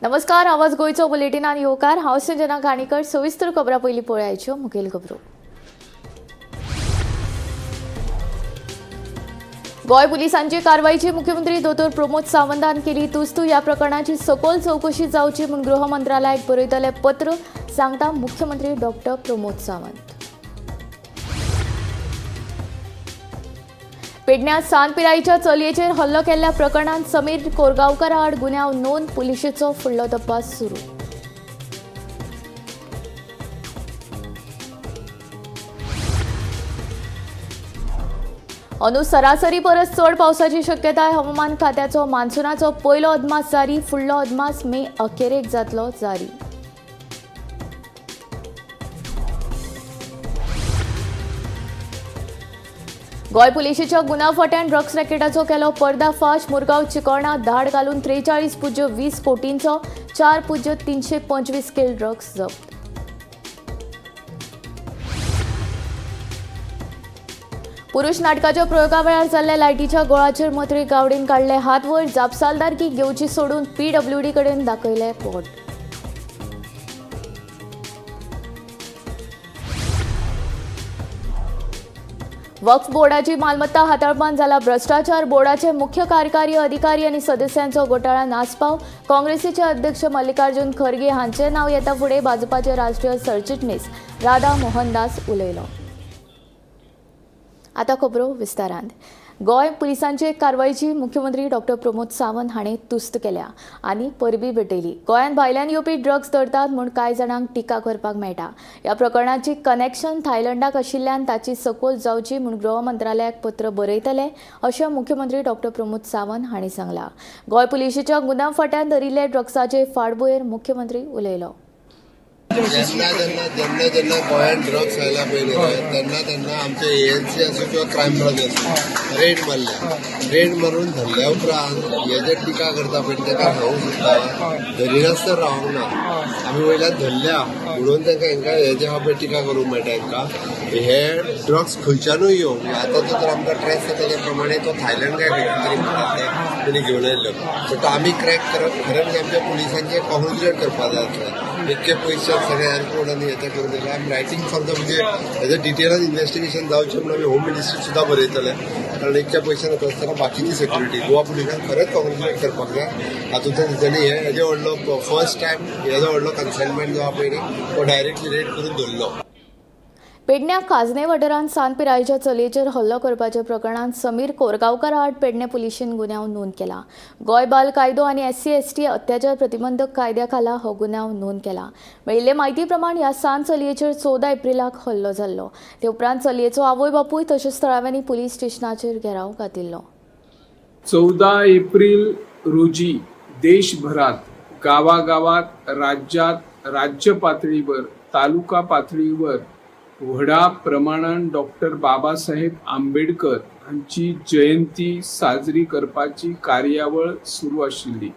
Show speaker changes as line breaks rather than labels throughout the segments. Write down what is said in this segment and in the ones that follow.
नमस्कार, आवाज गोंयचो बुलेटिनान येवकार. हांव संजना काणीकर. सविस्तर खबरां पयलीं पळयाच्यो मुखेल खबरो. गोंय पुलिसांची कारवायची मुख्यमंत्री दोतोर प्रमोद सावंतान केली तुस्त. ह्या प्रकरणाची सखोल चवकशी जावची म्हूण गृह मंत्रालयाक बरयतले पत्र, सांगता मुख्यमंत्री डॉक्टर प्रमोद सावंत. पेडण्यां सान पिरायेच्या चलयेचेर हल्लो केल्ल्या प्रकरणांत समीर कोरगांवकर आड गुन्यांव नोंद. पुलिशेचो फुडलो तपास सुरू. अंदू सरासरी परस चड पावसाची शक्यताय. हवामान खात्याचो मान्सुनाचो पयलो अदमास जारी. फुडलो अदमास मे अखेरेक जातलो जारी. गोंय पुलिशेच्या गुन्यांव फांट्यान ड्रग्स रॅकेटाचो केलो पर्दाफाश. मुरगांव चिकोळणा धाड घालून 43.20 कोटींचो 4.325 किल ड्रग्स जप्त. पुरुष नाटकाच्या प्रयोगा वेळार जाल्ल्या लायटीच्या गोळाचेर मंत्री गावडेन काडले हात वयर. जापसालदारकी घेवची सोडून पीडब्ल्यूडी कडेन दाखयले बोट. वक्फ बोर्डाची मालमत्ता हाताळपांत जाला भ्रश्टाचार. बोर्डाचे मुख्य कार्यकारी अधिकारी आनी सदस्यांचो घोटाळ्यान आस्पाव. काँग्रेसीचे अध्यक्ष मल्लिकार्जुन खरगे हांचे नांव येता फुडें भाजपाचे राष्ट्रीय सरचिटणीस राधा मोहनदास उलयलो. आतां खबरो विस्तारान. गोंय पुलिसांचे कारवायची मुख्यमंत्री डॉक्टर प्रमोद सावंत हांणी तुस्त केल्या आनी परबी भेटयली. गोंयांत भायल्यान येवपी ड्रग्स धरतात म्हूण कांय जाणांक टिका करपाक मेळटा. ह्या प्रकरणाची कनेक्शन थायलंडाक आशिल्ल्यान ताची सखोल जावची म्हूण गृह मंत्रालयाक पत्र बरयतले, अशें मुख्यमंत्री डॉक्टर प्रमोद सावंत हांणी सांगलां. गोंय पुलिशेच्या गुन्यांव फांट्यान धरिल्ले ड्रग्साचे फाटभुंयेर मुख्यमंत्री उलयलो.
जेन्ना जेन्ना जेन्ना जेन्ना गोंयांत ड्रग्स आयला पळय न्ही, तेन्ना तेन्ना आमचे एएनसी आसूं किंवा क्रायम ब्रांच आसूं, रेड मारल्या. रेड मारून धरल्या उपरांत हे जे टिका करता पळय, ताका सांगूंक सोदता, धरिनासतना रावंक ना. आमी वयल्यान धरल्या म्हणून तांकां हेंकां हे जे आहा पळय टिका करूंक मेळटा हेंकां. हे ड्रग्स खंयच्यानूय येवं, आतां तो तर आमकां ट्रेस जाता त्या प्रमाणे तो थायलंड काय खंयच्यान तरी म्हणटात ते तेणी घेवन आयल्लो. बट आमी क्रॅक करप खरें म्हणजे आमच्या पुलिसांचें कॉंग्रेच्युलेट करपाक जाय आसलें. इतके पयशे सगळे एअरपोर्ट आनी हें तें करून दिलें. I am writing for the म्हणजे हेजें डिटेलान इन्वेस्टिगेशन जावचें म्हणून आमी होम मिनिस्ट्री सुद्दां बरयतले, कारण इतक्या पयशान येता आसतना बाकीची सेक्युरिटी गोवा पुलिसांक खरेंच कॉंग्रेच्युलेट करपाक जाय. हातूंतल्यान तेणी हे हेजे व्हडलो फर्स्ट टायम हेजो व्हडलो कन्सायनमेंट जो आहा पळय न्ही, तो डायरेक्टली रेड करून धरलो.
पेडण्यां काजने वाठारांत सान पिरायेच्या चलयेचेर हल्लो करपाच्या प्रकरणांत समीर कोरगांवकर आड पेडणे पुलिशेन गुन्यांव नोंद केला. गोंय बाल कायदो आनी एससी एसटी अत्याचार प्रतिबंधक कायद्या खाला हो गुन्यांव नोंद केला. मेळिल्ले म्हायती प्रमाण ह्या सान चलयेचेर 14 एप्रिलाक हल्लो जाल्लो. ते उपरांत चलयेचो आवय बापूय तशेंच थळाव्यांनी पुलीस स्टेशनाचेर घेराव घातिल्लो.
14 एप्रिल रोजी देशभरात, गावागावात, राज्यात, राज्य पातळीवर, तालुका पातळीवर व्हडा प्रमाणान डॉक्टर बाबासाहेब आंबेडकर हांची जयंती साजरी करपाची कार्यावळ सुरू आशिल्ली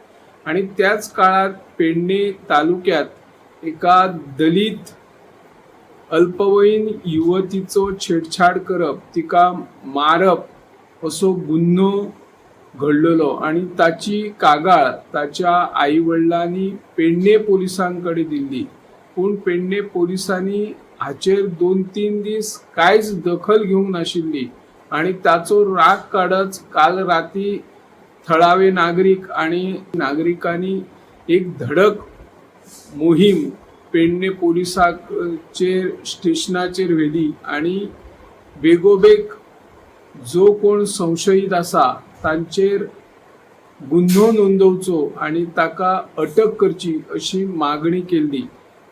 आणि त्याच काळात पेडणे तालुक्यात एका दलित अल्पवयीन युवतीचो छेडछाड करप, तिका मारप असो गुन्हो घडलेलो आणि ताची कागाळ ताच्या आई वडिलांनी पेडणे पोलिसांकडे दिल्ली. पूण पेडणे पोलिसांनी हाचेर 2-3 दीस कांयच दखल घेवंक नाशिल्ली आणि ताचो राग काडत काल राती थळावे नागरीक आणि नागरिकांनी एक धडक मोहीम पेडणे पोलिसांचेर स्टेशनाचेर व्हेली आणि बेगोबेग जो कोण संशयीत आसा तांचेर गुन्हो नोंदवचो आणि ताका अटक करची अशी मागणी केल्ली.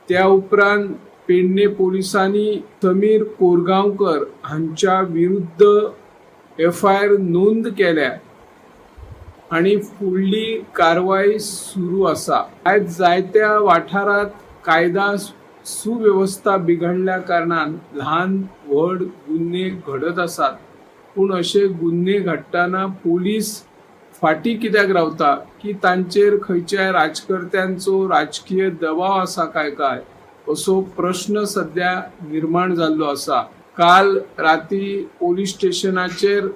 त्या उपरांत पेडणे पोलिसांनी समीर कोरगांवकर हांच्या विरुद्ध एफआयआर नोंद केल्या आणि फुडली कारवाय सुरू आसा. आयज जायत्या वाठारांत कायदा सुवेवस्था बिघडल्या कारणान ल्हान व्हड गुन्हे घडत आसात. पूण अशे गुन्हे घडटना पोलीस फाटी कित्याक रावता की तांचेर खंयच्याय राजकर्त्यांचो राजकीय दबाव आसा काय काय असो प्रश्न सध्या निर्माण जाल्लो आसा. काल राती पोलीस स्टेशनाचेर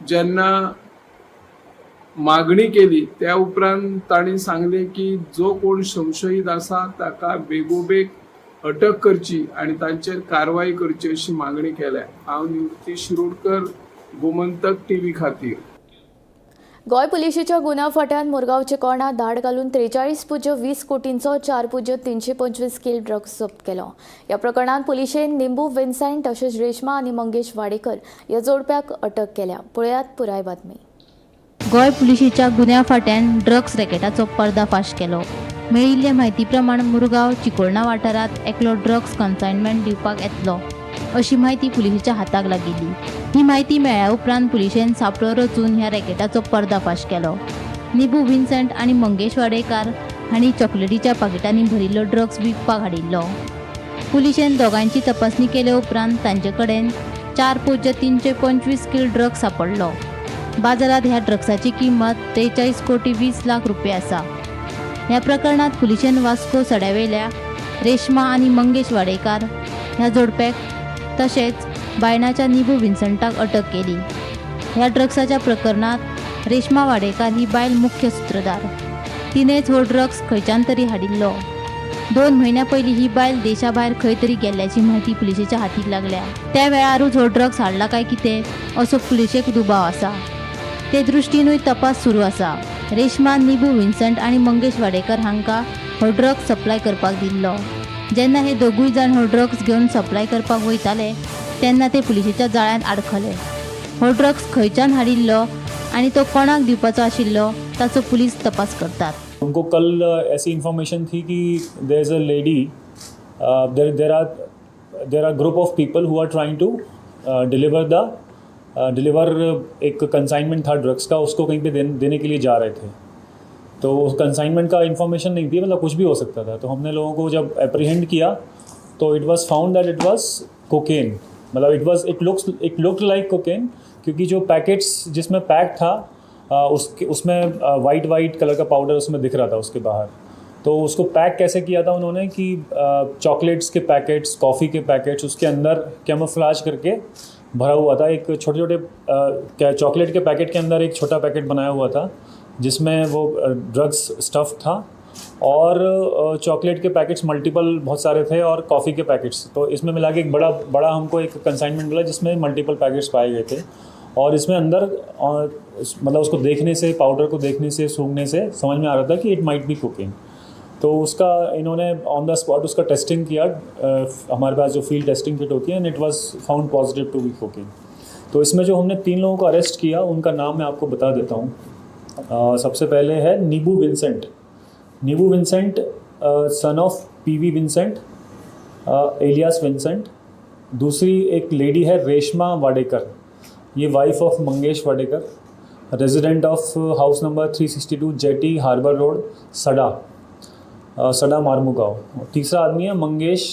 जेन्ना मागणी केली. त्या उपरांत तांणी सांगलें की जो कोण संशयीत आसा ताका बेगोबेग अटक करची आनी तांचेर कारवाय करची अशी मागणी केल्या. हांव निवृत्ती शिरोडकर, गोमंतक टीव्ही खातीर.
गोंय पुलिशेच्या गुन्यांव फांट्यान मुरगांवचे कोणा धाड घालून 43.20 कोटींचो 4.325 कील ड्रग्ज जप्त केलो. ह्या प्रकरणांत पुलिशेन निंबू विन्सेंट तशेंच रेश्मा आनी मंगेश वाडेकर ह्या जोडप्याक अटक केल्या. पळयात पुराय बातमी.
गोंय पुलिशेच्या गुन्यांव फांट्यान ड्रग्स रॅकेटाचो पर्दाफाश केलो. मेळिल्ले म्हायती प्रमाण मुरगांव चिकोळणा वाठारांत एकलो ड्रग्स कन्सायनमेंट दिवपाक येतलो अशी म्हायती पुलिशेच्या हाताक लागिल्ली. ही म्हायती मेळ्ळ्या उपरांत पुलिशेन सांपळो रचून ह्या रॅकेटाचो पर्दाफाश केलो. निबू विन्संट आनी मंगेश वाडेकार हांणी चॉकलेटीच्या पाकिटांनी भरिल्लो ड्रग्स विकपाक हाडिल्लो. पुलिशेन दोगांयची तपासणी केले उपरांत तांचे कडेन 4.325 कील ड्रग्स सांपडलो. बाजारात ह्या ड्रग्साची किंमत 43 कोटी 20 लाख रुपये आसा. ह्या प्रकरणात पुलिशेन वास्को सड्यावेल्या रेश्मा आनी मंगेश वाडेकार ह्या जोडप्याक तशेंच बायणाच्या निबू विन्संटाक अटक केली. ह्या ड्रग्साच्या प्रकरणात रेश्मा वाडेकार ही बायल मुख्य सूत्रधार. तिणेच हो ड्रग्स खंयच्यान तरी हाडिल्लो. 2 म्हयन्या पयलीं ही बायल देशा भायर खंय तरी गेल्ल्याची म्हायती पुलिशेच्या हातीक लागल्या. त्या वेळारूच हो ड्रग्स हाडला काय कितें असो पुलिशेक दुबाव आसा. ते दृश्टीनूय तपास सुरू आसा. रेश्मा, निबू विन्संट आनी मंगेश वाडेकर हांकां हो ड्रग्स सप्लाय करपाक दिल्लो. जेन्ना हे दोगूय जाण हो ड्रग्स घेवन सप्लाय करपाक वयताले तेन्ना ते पुलिशेच्या जाळ्यांत आडखले. हो ड्रग्स खंयच्यान हाडिल्लो आनी तो कोणाक दिवपाचो आशिल्लो ताचो पुलीस तपास करतात.
उनको कल ऐसी इंफॉर्मेशन थी कि there is a lady, there there are group of people who are trying to deliver the deliver एक कंसाइनमेंट था ड्रग्स का, उसको कहीं पे देने के लिए जा रहे थे. तो उस कंसाइनमेंट का इन्फॉर्मेशन नहीं थी, मतलब कुछ भी हो सकता था. तो हमने लोगों को जब अप्रीहेंड किया तो it was found that it was cocaine, मतलब it look like cocaine, क्योंकि जो पैकेट्स जिसमें पैक था उसके उसमें वाइट वाइट कलर का पाउडर उसमें दिख रहा था उसके बाहर. तो उसको पैक कैसे किया था उन्होंने कि chocolates K packets, coffee K packets, उसके अंदर कैमोफ्लाज करके भरा हुआ था. एक छोटे छोटे क्या चॉकलेट के पैकेट के अंदर एक छोटा पैकेट बनाया हुआ था जिसमें वो ड्रग्स स्टफ था और चॉकलेट के पैकेट्स मल्टीपल बहुत सारे थे और कॉफ़ी के पैकेट्स. तो इसमें मिला के एक बड़ा बड़ा हमको एक कंसाइनमेंट मिला जिसमें मल्टीपल पैकेट्स पाए गए थे और इसमें अंदर और मतलब उसको देखने से, पाउडर को देखने से, सूंघने से समझ में आ रहा था कि it might be cocaine. तो उसका इन्होंने ऑन the spot उसका टेस्टिंग किया, हमारे पास जो फील्ड टेस्टिंग किट होती है, and it was found positive to be cocaine. तो इसमें जो हमने तीन लोगों को अरेस्ट किया, उनका नाम मैं आपको बता देता हूँ. सबसे पहले है नीबू विंसेंट. नीबू Vincent, son of P V Vincent alias Vincent. दूसरी एक लेडी है रेशमा वाडेकर, ये wife of Mangesh Wadekar, resident of house number 362, jetty, harbour road, सडा सडा मार्मुगांव. तीसरा आदमी है मंगेश,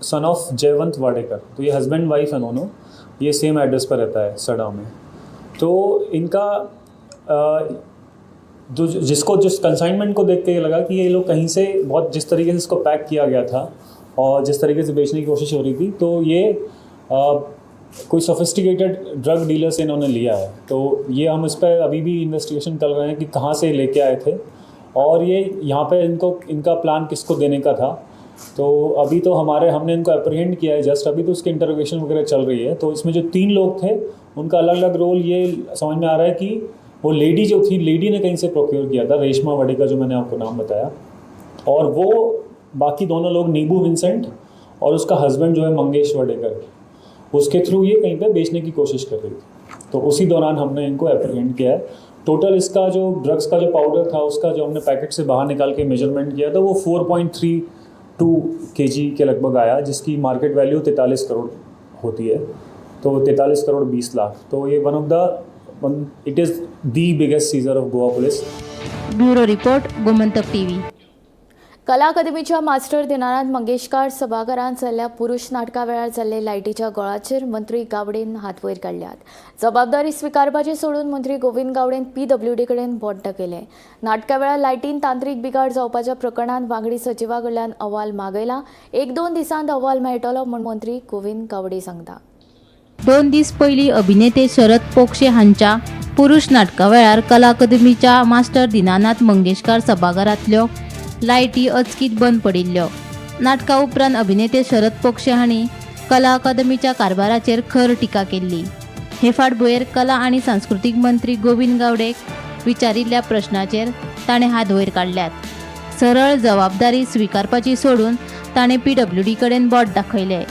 सन ऑफ जयवंत वाडेकर. तो ये हस्बैंड वाइफ है दोनों. ये सेम एड्रेस पर रहता है सडा में. तो इनका जो जिसको जिस कंसाइनमेंट को देख के ये लगा कि ये लोग कहीं से बहुत, जिस तरीके से इसको पैक किया गया था और जिस तरीके से बेचने की कोशिश हो रही थी, तो ये कोई सोफिस्टिकेटेड ड्रग डीलर से इन्होंने लिया है. तो ये हम इस पर अभी भी इन्वेस्टिगेशन कर रहे हैं कि कहाँ से लेके आए थे और ये यहाँ पे इनको इनका प्लान किसको देने का था. तो अभी तो हमारे हमने इनको अप्रीहेंड किया है जस्ट अभी, तो उसकी इंटरोगेशन वगैरह चल रही है. तो इसमें जो तीन लोग थे, उनका अलग अलग रोल, ये समझ में आ रहा है कि वो लेडी जो थी, लेडी ने कहीं से प्रोक्योर किया था, रेशमा वाडेकर जो मैंने आपको नाम बताया, और वो बाकी दोनों लोग, नीबू विंसेंट और उसका हस्बैंड जो है मंगेश वाडेकर, उसके थ्रू ये कहीं पे बेचने की कोशिश कर रही थी. तो उसी दौरान हमने इनको अप्रीहेंड किया है. टोटल इसका जो ड्रग्स का जो पाउडर था, उसका जो हमने पैकेट से बाहर निकाल के मेजरमेंट किया था, वो 4.32 केजी के लगभग आया, जिसकी मार्केट वैल्यू 43 करोड़ होती है, तो 43 करोड़ 20 लाख. तो ये one it is the biggest seizure of Goa Police.
Bureau report, Gomantak TV.
कला अकादमीच्या मास्टर दिनानाथ मंगेशकार सभाघरांत जाल्ल्या पुरुष नाटका वेळार जाल्ले लायटीच्या गोळाचेर मंत्री गावडेन हात वयर काडल्यात. जबाबदारी स्विकारपाची सोडून मंत्री गोविंद गावडेन पीडब्ल्यूडी कडेन बोट दाखयलें. नाटका वेळार लायटीन तांत्रीक बिघाड जावपाच्या प्रकरणांत वांगडी सचिवा कडल्यान अहवाल मागयला. एक दोन दिसांत अहवाल मेळटलो म्हूण मंत्री गोविंद गावडे सांगता.
2 दीस पयलीं अभिनेते शरद पोक्षे हांच्या पुरुष नाटका वेळार कला अकादमीच्या मास्टर दिनानाथ मंगेशकार सभाघरांतल्यो लायटी अचकीत बंद पडिल्ल्यो. नाटका उपरांत अभिनेते शरद पोक्षे हांणी कला अकादमीच्या कारभाराचेर खर टिका केल्ली. हे फाटभुंयेर कला आनी सांस्कृतीक मंत्री गोविंद गावडेक विचारिल्ल्या प्रश्नाचेर ताणें हात वयर काडल्यात. सरळ जबाबदारी स्विकारपाची सोडून ताणें पीडब्ल्यूडी कडेन बोट दाखयलें.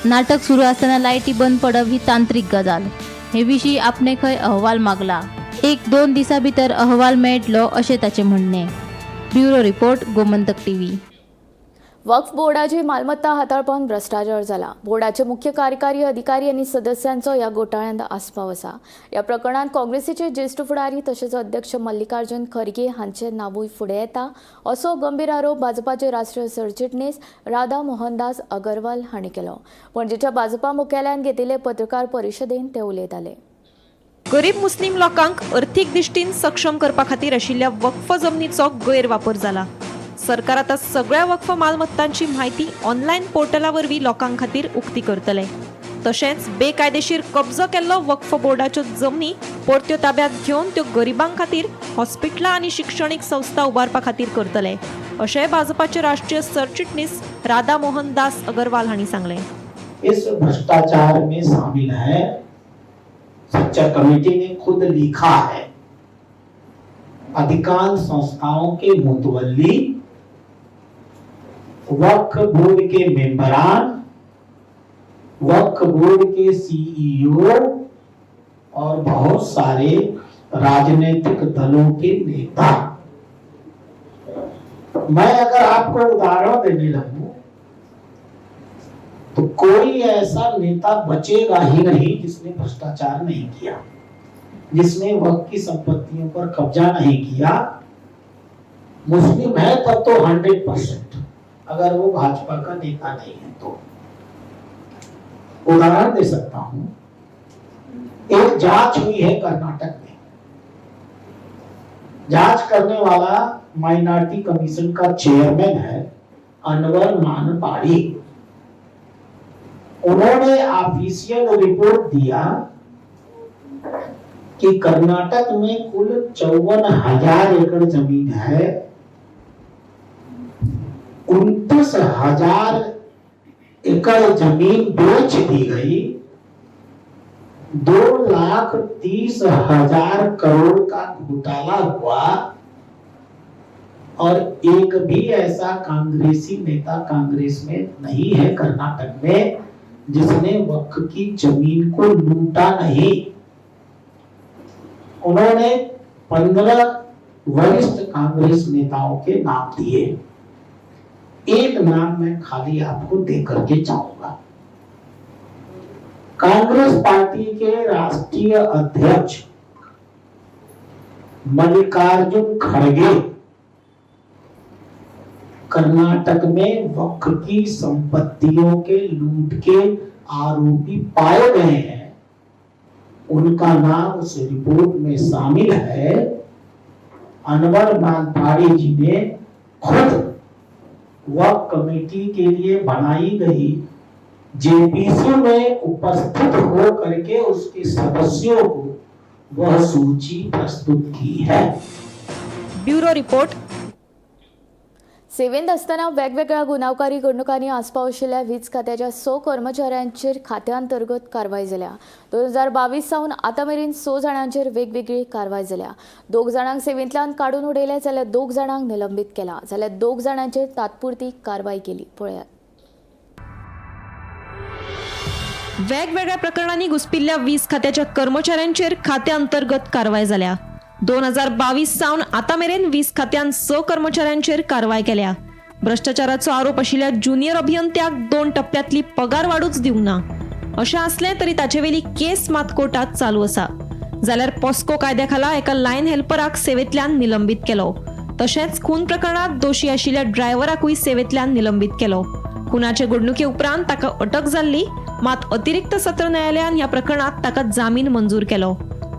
नाटक सुरू आसतना लायटी बंद पडप ही तांत्रीक गजाल. हे विशीं आपणे खंय अहवाल मागला. 1-2 दिसां भितर अहवाल मेळटलो अशें ताचें म्हणणें. Bureau report, Gomantak TV.
Waqf बोर्डाची मालमत्ता हाताळपान भ्रश्टाचार जाला. बोर्डाचे मुख्य कार्यकारी अधिकारी आनी सदस्यांचो ह्या घोटाळ्यांत आस्पाव आसा. ह्या प्रकरणांत काँग्रेसीचे ज्येश्ठ फुडारी तशेंच अध्यक्ष मल्लिकार्जुन खरगे हांचें नांवूय फुडें येता असो गंभीर आरोप भाजपाचे राष्ट्रीय सरचिटणीस राधा मोहनदास अगरवाल हांणी केलो. पणजेच्या भाजपा मुख्यालयांत घेतिल्ले पत्रकार परिशदेंत ते उलयताले.
गरीब मुस्लीम लोकांक अर्थीक दृश्टीन सक्षम करपा खातीर आशिल्ल्या वक्फ जमनीचो गैरवापर जाला. सरकार आतां सगळ्या वक्फ मालमत्तांची म्हायती ऑनलायन पोर्टला वरवीं लोकां खातीर उक्ती करतले. तशेंच बेकायदेशीर कब्जो केल्लो वक्फ बोर्डाच्यो जमनी परत्यो ताब्यांत घेवन त्यो गरिबां खातीर हॉस्पिटलां आनी शिक्षणीक संस्था उबारपा खातीर करतले अशें भाजपाचे राष्ट्रीय सरचिटणीस राधा मोहन दास अगरवाल हांणी सांगलें.
इस भ्रष्टाचार में शामिल है, सच्चर कमेटी ने खुद लिखा है. अधिकांश संस्थाओं के मुतवल्ली, वक्फ बोर्ड के मेंबरान, वक्फ बोर्ड के सीईओ और बहुत सारे राजनीतिक दलों के नेता. मैं अगर आपको उदाहरण देने लगूं तो कोई ऐसा नेता बचेगा ही नहीं जिसने भ्रष्टाचार नहीं किया, जिसने वक्फ की संपत्तियों पर कब्जा नहीं किया. मुस्लिम है तब तो 100%, अगर वो भाजपा का नेता नहीं है तो. उदाहरण दे सकता हूं, एक जांच हुई है कर्नाटक में. जांच करने वाला माइनॉरिटी कमीशन का चेयरमैन है अनवर मानपाड़ी. उन्होंने ऑफिशियल रिपोर्ट दिया कि कर्नाटक में कुल 54,000 एकड़ जमीन है, 29,000 एकड़ जमीन बेच दी गई, 2,30,000 करोड़ का घोटाला हुआ और एक भी ऐसा कांग्रेसी नेता कांग्रेस में नहीं है कर्नाटक में जिसने वक्फ की जमीन को लूटा नहीं. उन्होंने 15 वरिष्ठ कांग्रेस नेताओं के नाम दिए. एक नाम मैं खाली आपको दे करके जाऊंगा. कांग्रेस पार्टी के राष्ट्रीय अध्यक्ष मल्लिकार्जुन खड़गे कर्नाटक में वक्फ की संपत्तियों के लूट के आरोपी पाए गए हैं. उनका नाम उस रिपोर्ट में शामिल है. अनवर मालपाड़ी जी ने खुद वक्फ कमेटी के लिए बनाई गई जेपीसी में उपस्थित हो करके उसके सदस्यों को वह सूची प्रस्तुत की है.
Bureau report.
सेवेंत आसतना वेगवेगळ्या गुन्यांवकारी घडणुकांनी आस्पाव आशिल्ल्या वीज खात्याच्या 6 कर्मचाऱ्यांचेर खात्यांतर्गत कारवाय जाल्या. 2022 सावन आतां मेरेन 6 जाणांचेर वेगवेगळी कारवाय जाल्या. 2 जाणांक सेवेंतल्यान काडून उडयले जाल्यार 2 जाणांक निलंबीत केला जाल्यार 2 जाणांचेर तात्पुरती कारवाय केली. पळयात.
वेगवेगळ्या प्रकरणांनी घुसपिल्ल्या वीज खात्याच्या कर्मचाऱ्यांचेर खात्यांतर्गत कारवाय जाल्या. 2022 सावन आतां मेरेन वीज खात्यान 6 कर्मचाऱ्यांचेर कारवाय केल्या. भ्रष्टाचाराचो आरोप आशिल्ल्या ज्युनियर अभियंत्याक 2 टप्प्यांतली पगार वाडूच दिवंक ना. अशें आसलें तरी ताचेवेली केस मात कोर्टात चालू आसा. जाल्यार पॉस्को कायद्या खाला एका लायन हेल्पराक सेवेंतल्यान निलंबीत केलो. तशेंच खून प्रकरणांत दोशी आशिल्ल्या ड्रायव्हराकूय सेवेंतल्यान निलंबीत केलो. खुनाचे घडणुके उपरांत ताका अटक जाल्ली, मात अतिरिक्त सत्र न्यायालयान ह्या प्रकरणांत ताका जामीन मंजूर केलो.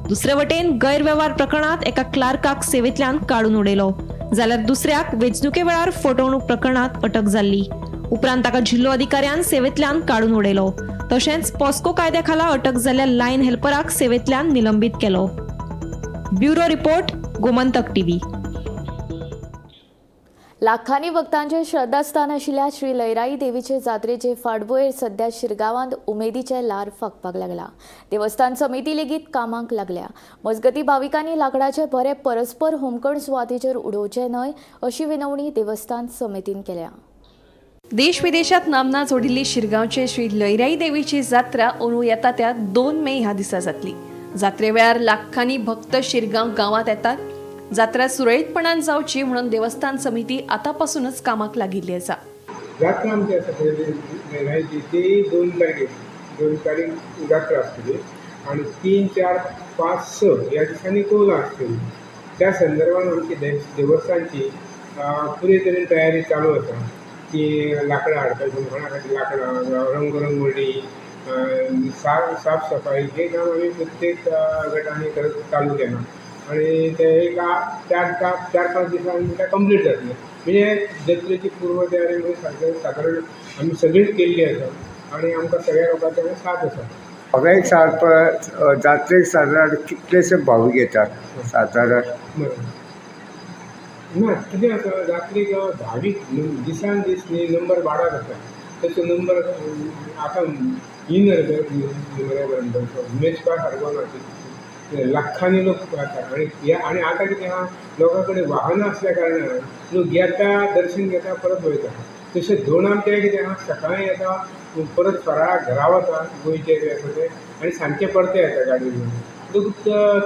दुसरे वटेन गैरवेव्हार प्रकरणांत एका क्लार्काक सेवेंतल्यान काडून उडयलो, जाल्यार दुसऱ्याक वेंचणुके वेळार फटवणूक प्रकरणांत अटक जाल्ली. उपरांत ताका जिल्लो अधिकाऱ्यान सेवेंतल्यान काडून उडयलो. तशेंच पॉस्को कायद्या खाला अटक जाल्ल्या लायन हेल्पराक सेवेंतल्यान निलंबीत केलो. Bureau report, Gomantak TV.
लाखांनी भक्तांचे श्रद्धास्थान आशिल्ल्या श्री लयराई देवीचे जात्रेचे फाटभुंयेर सध्या शिरगांवांत उमेदीचे ल्हार फांकपाक लागला. देवस्थान समिती लेगीत कामाक लागल्या. मजगती भाविकांनी लांकडाचे भरे परस्पर होमखण सुवातेचेर उडोवचे न्हय अशी विनवणी देवस्थान समितीन केल्या.
देश विदेशात नामना जोडिल्ली शिरगांवचे श्री लयराई देवीची जात्रा अंदू येता त्या 2 मे ह्या दिसा जातली. जात्रे वेळार लाखांनी भक्त शिरगांव गांवांत येतात. जात्रा सुरळीतपणान जावची म्हणून देवस्थान समिती आतांपासूनच कामाक लागिल्ली आसा.
जात्रा आमची आसा पळय लयराईची, ती 2 तारखेर, 2 तारीख जात्रा आसतली आनी 3, 4, 5, 6 ह्या दिसांनी कौलां आसतली. त्या संदर्भान आमची देवस्थानची पुरे तरेन तयारी चालू आसा की लांकडां हाडपाची, होमखणा खातीर लांकडां, रंगरंगोळी, साफ सफाई हें काम आमी प्रत्येक गटांनी करत चालू केलां आनी ते एक 4-5 दिसांनी तें कंप्लीट जातलें. म्हणजे जात्रेची पूर्व तयारी म्हणजे सारकें सादारण आमी सगळीच केल्ली आसा आनी आमकां सगळ्या लोकांचो साथ आसा.
हांगा एक जात्रेक सादारण कितलेशे भावीक येतात सादारण?
बरें ना, कितें आसा, जात्रेक भावीक दिसान दीस न्ही नंबर वाडत आसा. तसो नंबर आतां इन नंबरा मेजपा सारको ना, लाखांनी लोक येतात. आनी आनी आतां कितें आहा, लोकां कडेन वाहनां आसल्या कारणान लोक येता, दर्शन घेता, परत वयता. तशें दोन आमचें कितें आहा, सकाळीं येता, परत फराळाक घरा वता, गोंयचे जे आसा ते, आनी सांजचे परते येता गाडी घेवन.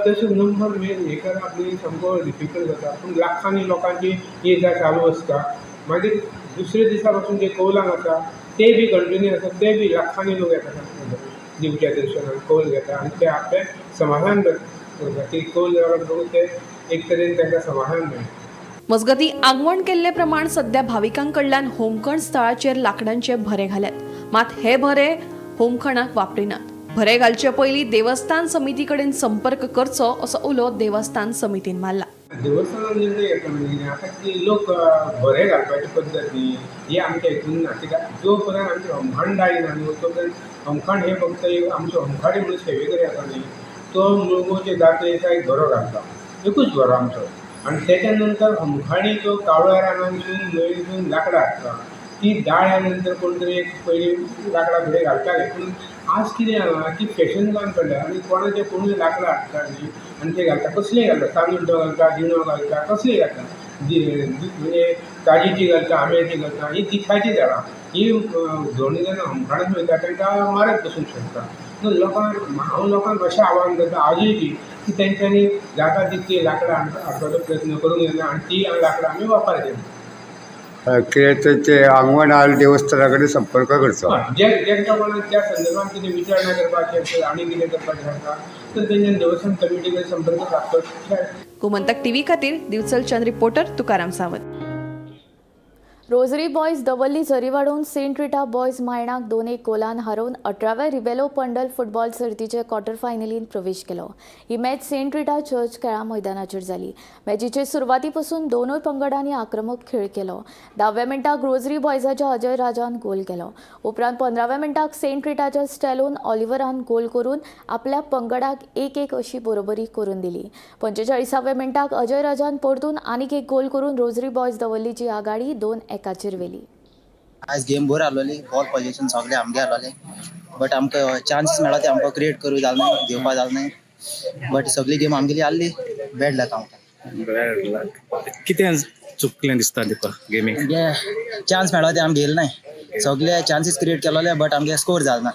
तशें नंबर हे करप न्ही सामको डिफिकल्ट जाता, पूण लाखांनी लोकांची ये जा चालू आसता. मागीर दुसरे दिसा पासून जे कौलांक आसा ते बी कंटिन्यू आसा, ते बी लाखांनी लोक येता दिवच्या दर्शनाक, कौल घेता आनी ते आपलें समाधान करता की कौल जाल्या बरोबर ते एक तरेन तांकां समाधान मेळटा.
मजगती आंगवण केल्ले प्रमाण सध्या भाविकां कडल्यान होमखण स्थळाचेर लांकडांचे भरे घाल्यात. मात हे भरे होमखणाक वापरिनात. भरे घालचे पयलीं देवस्थान समिती कडेन संपर्क करचो असो उलो देवस्थान समितीन मारला.
देवस्थानान निर्णय घेतला म्हणजे कितें, आतां कितें लोक भरे घालपाची पद्दत न्ही ही आमच्या हितून ना, कित्याक जो पर्यंत आमचें होमखण जायना न्हू तो पर्यंत होमखण हे फक्त एक आमचो होमखाणी म्हणून सेवेकरी आसा न्ही, तो मुळगांवचे जात्रे दिसा एक भरो घालता, एकूच भरो आमचो. आनी तेच्या नंतर होमखाणी जो कावळ्या रानांतसून न्हंयसून लांकडां हाडटा, ती दाळ्या नंतर कोण तरी एक पयलीं लांकडां फुडें घालताले. पूण आज कितें जालां की फॅशन जावन पडल्या आनी कोणाचे कोणूय लांकडां हाडटा न्ही आनी ते घालता, कसलेय घालता, तांदूळ घालता, दिणो घालता, कसलेय घालता, म्हणजे काजीची घालता, आंब्याची घालता. ही दिखाची झाडां, ही धोणी जेन्ना होमखणांत वयता तांकां मारत बसूंक शकता. न्हू लोकांक हांव लोकांक अशें आव्हान करता आजूय बी की तेंच्यांनी जाता तितकी लांकडां हाडपाचो प्रयत्न करूंक जायना आनी ती लांकडां आमी वापरची.
कितें तें आंगवण आल देवस्थाना कडेन संपर्क करचो.
जे जेंका कोणाक त्या संदर्भात कितें विचारणा करपाची आसा आनी कितें करपाचें आसा तर तेंच्यानी देवस्थान कमिटी कडेन संपर्क सादचो.
गोमंतक टीव्ही खातीर दिवचलच्यान reporter Tukaram Sawant.
Rosary boys Davorlim Zari वाडोवन सेंट रिटा बॉयज मायणाक 2-1 गोलान हारोवन 18व्या रिबेलो पंडल फुटबॉल सर्तीचे क्वॉर्टर फायनलीन प्रवेश केलो. ही मॅच सेंट रिटा चर्च खेळा मैदानाचेर जाली. मॅचीचे सुरवाती पासून दोनूय पंगडांनी आक्रमक खेळ केलो. 10व्या मिनटाक रोजरी बॉयजाच्या अजय राजान गोल केलो. उपरांत 15व्या मिनटाक सेंट रिटाच्या स्टॅलोन ऑलिव्हरान गोल करून आपल्या पंगडाक 1-1 अशी बरोबरी करून दिली. 45व्या मिनटाक अजय राजान परतून आनीक एक गोल करून रोजरी बॉयज दवर्लीची आघाडी 2-1चेर व्हेली.
आज गेम बरी आसलोली, बॉल पोझेशन सगळे आमगे आसलोले, बट आमकां चान्सीस मेळ्ळा ते आमकां क्रिएट करूं जालें ना, घेवपा जालें ना. बट सगळी गेम आमगेली आसली. बॅड लक आमकां.
Bad luck. कितें चुकलें दिसता तुका गेमीक?
म्हणजे चान्स मेळ्ळा ते आमी घेयले नाय. सगळे चान्सीस क्रिएट केलोले, बट आमगे स्कोर जालें ना.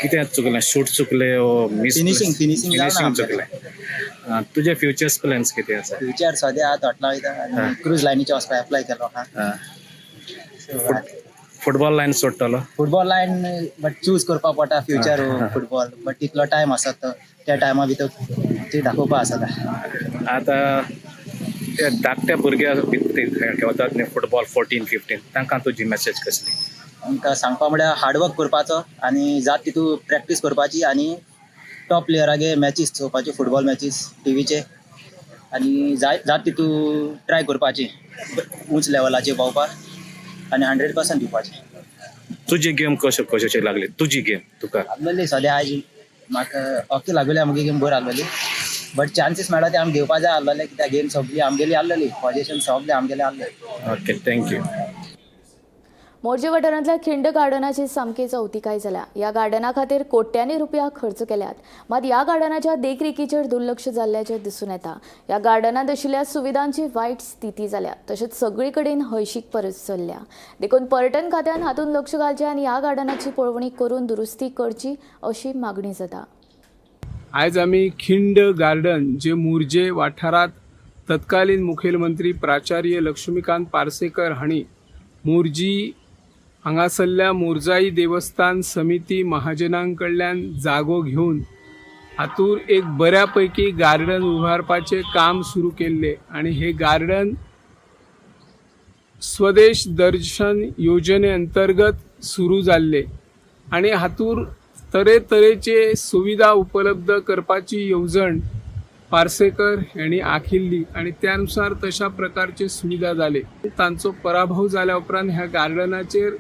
कितें चुकलें? शूट चुकले ओ मिस?
Finishing जालें ना
फिनिशींग
आमचें.
चुकलें. तुजे फ्युचर्स प्लॅन्स कितें आसा?
फ्युचर सद्या आतां हॉटेला वयता आनी क्रूज लायनीचे वचपाक एप्लाय केलो आहा.
फुटबॉल लायन सोडटलो?
फुटबॉल लायन बट चूज करपाक पडटा फ्युचर फुटबॉल, बट तितलो टायम आसा तो त्या टायमा भितर ती दाखोवपा आसा.
आतां ते धाकट्या भुरग्या खेळतात न्ही फुटबॉल, 14 15, तांकां तुजी मॅसेज कसली?
आमकां सांगपा म्हळ्यार हार्डवर्क करपाचो आनी जात तितू प्रॅक्टीस करपाची आनी टॉप प्लेयरागे मॅचीस चोवपाच्यो, फुटबॉल मॅचीस टिवीचे, आनी जाय जात तितू ट्राय करपाची उंच लेवलाचेर पावपाक आनी 100% दिवपाचें.
तुजी गेम कशें कशें लागली तुजी गेम तुका?
आसलेली सद्या आयज म्हाका ओके लागलेली, आमगे गेम बरी आसलेली, बट चान्सीस मेळटा ते आमी घेवपा जाय आसलेले, कित्याक गेम सगळी आमगेली आसलेली, पॉजिशन सगळें आमगेलें आसलें.
Okay, thank you.
Morjim वाठारांतल्या खिंड गार्डनाची सामकी चवतिकाय जाल्या. ह्या गार्डना खातीर कोट्यांनी रुपया खर्च केल्यात, मात ह्या गार्डनाच्या देखरेखीचेर दुर्लक्ष जाल्ल्याचें दिसून येता. ह्या गार्डनांत आशिल्ल्या सुविधांची वायट स्थिती जाल्या, तशेंच सगळे कडेन हळशीक पसरल्या. देखून पर्यटन खात्यान हातूंत लक्ष घालचें आनी ह्या गार्डनाची पळोवणी करून दुरुस्ती करची अशी मागणी जाता.
आयज आमी खिंड गार्डन जे मुरजे वाठारांत तत्कालीन मुखेलमंत्री प्राचार्य लक्ष्मीकांत पार्सेकर हांणी मुरजी हांगासरल्या मुरजाई देवस्थान समिती महाजनां कडल्यान जागो घेवन हातूर एक बऱ्या पैकी गार्डन उबारपाचें काम सुरू केल्लें आनी हे गार्डन स्वदेश दर्शन योजने अंतर्गत सुरू जाल्लें आनी हातूर तरेतरेचे सुविधा उपलब्ध करपाची येवजण पार्सेकर हांणी आखिल्ली आनी त्यानुसार तशा प्रकारचे सुविधा जाले. तांचो पराभव जाल्या उपरांत ह्या गार्डनाचेर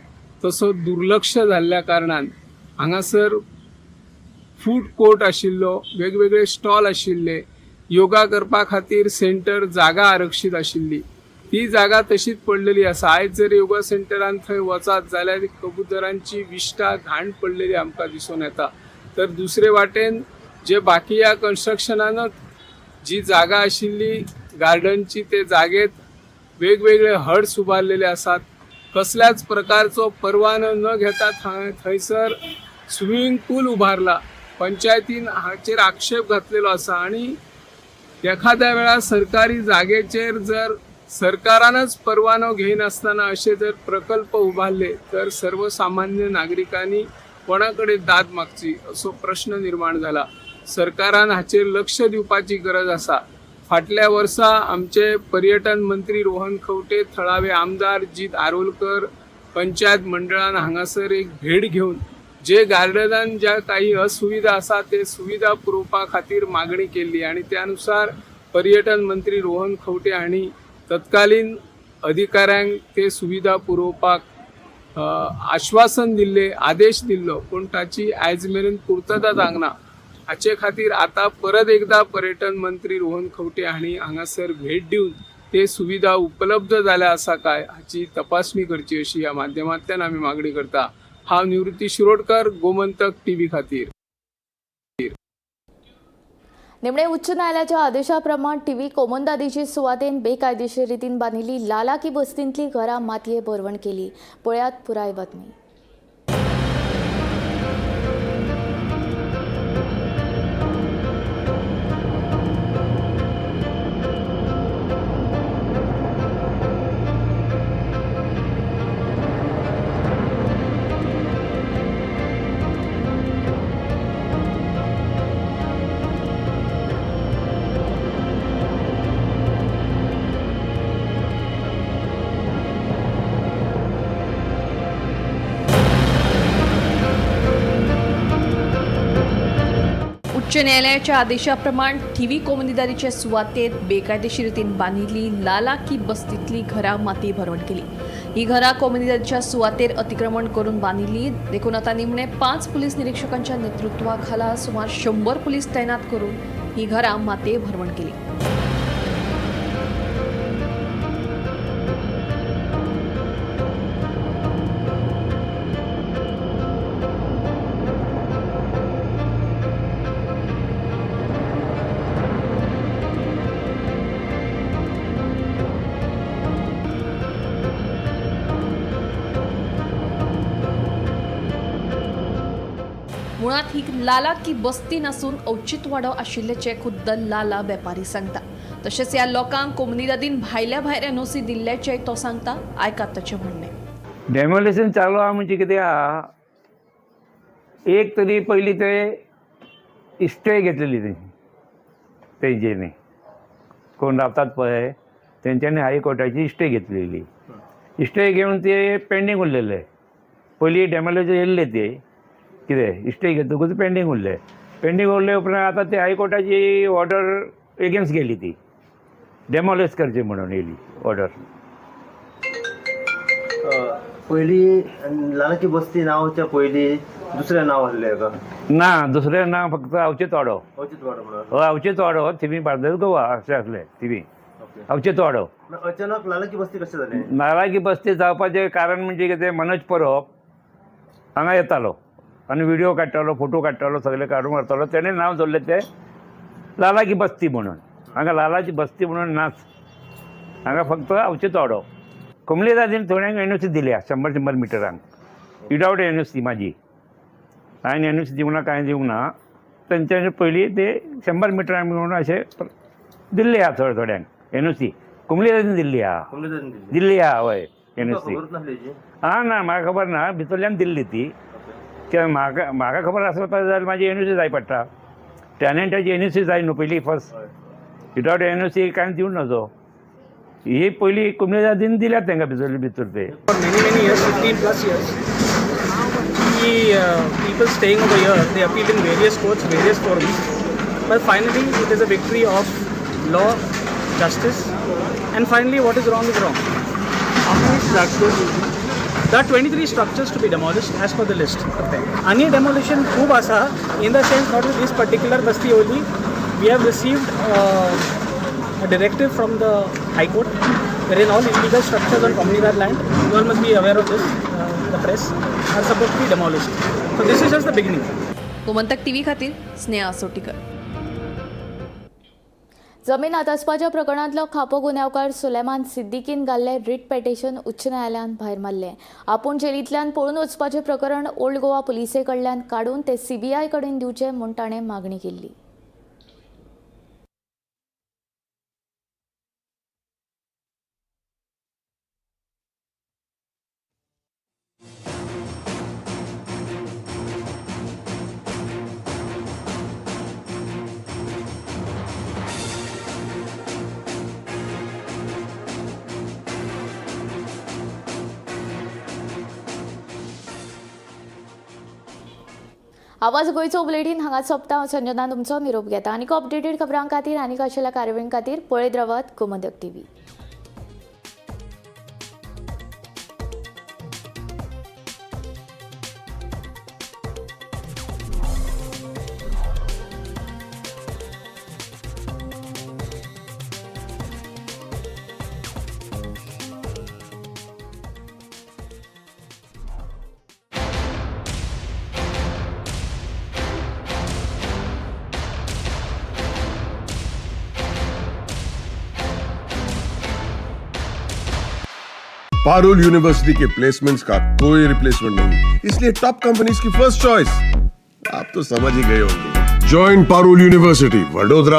तसो दुर्लक्ष जाल्ल्या कारणान हांगासर फूड कोर्ट आशिल्लो, वेगवेगळे स्टॉल आशिल्ले, योगा करपा खातीर सेंटर जागा आरक्षीत आशिल्ली, ती जागा तशीच पडलेली आसा. आयज जर योगा सेंटरान थंय वचात जाल्यार कबुतरांची विश्ठा घाण पडलेली आमकां दिसून येता. तर दुसरे वाटेन जे बाकी ह्या कन्स्ट्रक्शनानच जी जागा आशिल्ली गार्डनची ते जागेत वेगवेगळे हट्स उबारलेले आसात. कसल्याच प्रकारचो परवानो न घेता थंयसर स्विमींग पूल उबारला. पंचायतीन हाचेर आक्षेप घातलेलो आसा आनी एखाद्या वेळार सरकारी जागेचेर जर सरकारानच परवानो घेयनासतना अशे जर प्रकल्प उबारले तर सर्वसामान्य नागरिकांनी कोणा कडेन दाद मागची असो प्रश्न निर्माण जाला. सरकारान हाचेर लक्ष दिवपाची गरज आसा. फाटल्या वर्सा आमचे पर्यटन मंत्री रोहन खंवटे, थळावे आमदार जीत आरोलकर, पंचायत मंडळान हांगासर एक भेट घेवन जे गार्डनान ज्या काही असुविधा आसा ते सुविधा पुरोवपा खातीर मागणी केल्ली आनी त्यानुसार पर्यटन मंत्री रोहन खंवटे हांणी तत्कालीन अधिकाऱ्यांक ते सुविधा पुरोवपाक आश्वासन दिल्ले, आदेश दिल्लो, पूण ताची आयज मेरेन पुर्तता जावंक ना. हाचे खातीर आतां परत एकदा पर्यटन मंत्री रोहन खंवटे हांणी हांगासर भेट दिवन ते सुविधा उपलब्ध जाल्या आसा काय हाची तपासणी करची अशी ह्या माध्यमांतल्यान आमी मागणी करता. हांव निवृत्ती शिरोडकर, गोमंतक टीव्ही खातीर.
निमणे उच्च न्यायालयाच्या आदेशाप्रमाण टीव्ही कोमंदादीची सुवातेन बेकायदेशीर रितीन बांदिल्ली लालाकी बस्तींतली घरां मातये भरवण केली. पळयात पुराय बातमी.
उच्च न्यायालयाच्या आदेशाप्रमाण थिवी कोमुनिदारीचे सुवातेत बेकायदेशीर रितीन बांदिल्ली लालाकी बस्तींतली घरां माती भरवण केली. ही घरां कोमुनिदारीच्या सुवातेर अतिक्रमण करून बांदिल्ली देखून आतां निमणे 5 पुलीस निरीक्षकांच्या नेतृत्वाखाला सुमार 100 पुलीस तैनात करून ही घरां मातये भरवण केली. मुळात ही लाला की बस्ती नासून अवचितवाडो आशिल्ल्याचें खुद्द लाला वेपारी सांगता. तशेंच ह्या लोकांक कोमुनिदादीन भायल्या भायर एनओसी दिल्ल्याचें तो सांगता. आयकात ताचें म्हणणें.
डेमोलेशन चालू आहा म्हणजे कितें आहा, एक तरी पयलीं ते स्टे घेतलेली तेंच्यांनी, कोण रावतात पळय तेंच्यांनी हायकोर्टाची स्टे घेतलेली. स्टे घेवन ते पेंडींग उरलेले. पयलीं डेमोलेशन येयल्ले ते कितें स्टे घेतकूच पेंडींग उरले. पेंडींग उरले उपरांत आतां ते हायकोर्टाची ऑर्डर एगेन्स्ट गेली, ती डेमोलेश करची म्हणून येयली ऑर्डर.
पयलीं लालाची बस्ती नांवच्या पयलीं दुसरें नांव आसलें हेका?
ना, दुसरें नांव फक्त अवचीत वाडो.
अवचीत वाडो म्हणून.
हय, अवचीत वाडो, थिवी बार्देस गोवा अशें आसलें थिवी. अवचीत वाडो.
अचानक लालाची बस्ती कशें जालें?
नालायकी बस्ती जावपाचें कारण म्हणजे कितें, मनोज परब हांगा येतालो आनी व्हिडियो काडटालो, फोटो काडटालो, सगळें काडून व्हरतालो. तेणें नांव दवरलें तें लालाकी बस्ती म्हणून. हांगा लालाची बस्ती म्हणून नाच, हांगा फक्त अवचीत वाडो. कमले दादीन थोड्यांक एनओसी दिल्या 100-100 मिटरांक विदावट एनओसी. म्हाजी हांवें एनओसी दिवंक ना, कांय दिवंक ना. तेंच्यांनी पयलीं ते 100 मिटरांक म्हणून अशें दिल्ले आहा थोड्या थोड्यांक एनओसी. कुमले दादीन दिल्ली आहा. दिल्ली आहा, हय, एनओसी. आं, ना, म्हाका खबर ना, भितरल्यान दिल्ली ती. कित्याक म्हाका म्हाका खबर आसता जाल्यार म्हाजी एनओसी जाय पडटा. टॅनंटाची एनओसी जाय न्हू पयलीं फर्स्ट. विदावट एनओसी कांय दिवं नजो. ही पयलीं कुमले दादीन दिल्यात तांकां भितर भितर ते.
For many, many years, 15 plus years, the people staying over here, they appealed in various courts, various forums, but finally it is a victory of law, justice, and finally what is wrong is wrong.
How many structures?
There are 23 structures to be demolished as per the list prepared. Ani demolition खूब आसा, in the sense not with this particular basti only. We have received a directive from the High Court wherein all illegal structures on communal land, you all must be aware of this, the press, are supposed to be demolished. So this is just the beginning.
Gomantak TV खातीर स्नेहा सोटीकर.
जमीन हातासपाच्या प्रकरणांतलो खापो गुन्यांवकार सुलेमान सिद्दीकीन घाल्लें writ petition उच्च न्यायालयान भायर मारलें. आपूण जेलींतल्यान पळून वचपाचें प्रकरण ओल्ड गोवा पुलिसे कडल्यान काडून तें सीबीआय कडेन दिवचें म्हूण ताणें मागणी केल्ली. आवाज गोंयचो बुलेटीन हांगा सोंपता. हांव संजना तुमचो निरोप घेता. आनीक अपडेटेड खबरां खातीर आनीक आशिल्ल्या कार्यावळीं खातीर पळयत रावात Gomantak TV.
Parul university K placements का कोई रिप्लेसमेंट नहीं, इसलिए टॉप कंपनीज की फर्स्ट चॉइस। आप तो समझ ही गए होंगे। Join Parul university, Vadodara.